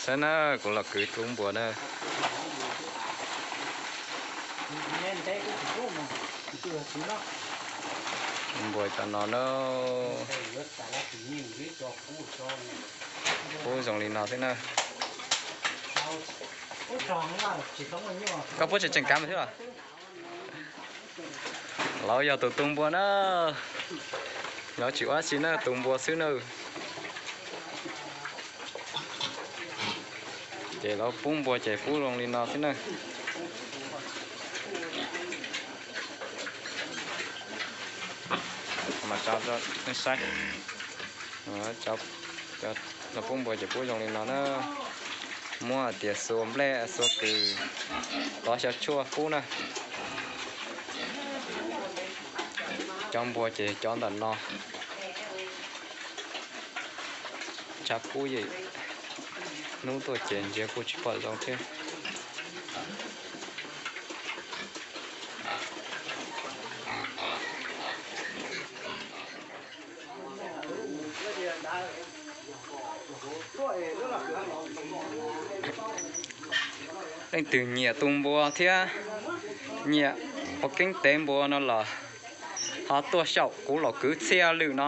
Tab na, kuv los kwv tub npua na. Npua tam no na. Pub zoo li no xwb na. Koj pub tseem tseem kav mas thiab los? Lawv yog tus tu npua na. Lawv tsis ua dab tsi na, tu npua xwb na. Ces lawv pub npua ces pub zoo li no xwb na. Mas tso nej saib, lawv pub npua ces pub zoo li no na. Muab hais tias xuas nplej xuas kws, tov xyaw tshuaj pub na. Cov npua ces cov ntawm no. Tshav kub yim, hnub tuaj ces ntsia kuj tsis pom zoo thiab. Leej twg nyiam tu npua thiab nyiam ua keeb tev npua no los ho tuaj xyaum kuv los kwv txhiaj lwm no,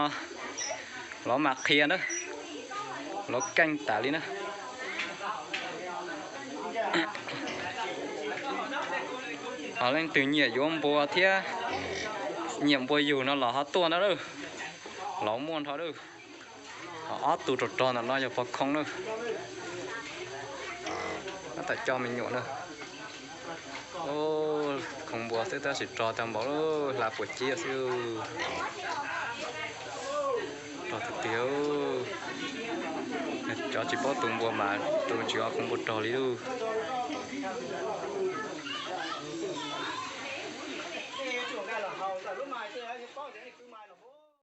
lov mas qhia na, lov keej tas li na. Ho leej twg nyiam yuav npua thiab nyiam npua yug no los ho tuaj na lawm, lov muaj nrho lawm. Ho ob tug rog rog ntawm no yog pog khoo na. Tab tom coj me nyuam na. Khoo npua xwb tab sis rog tag npaum, hla puas ciab xwb. Rog tiag tiag. Cov tsis paub tu npua mas tus tsis ho khoo npua rog li lauj.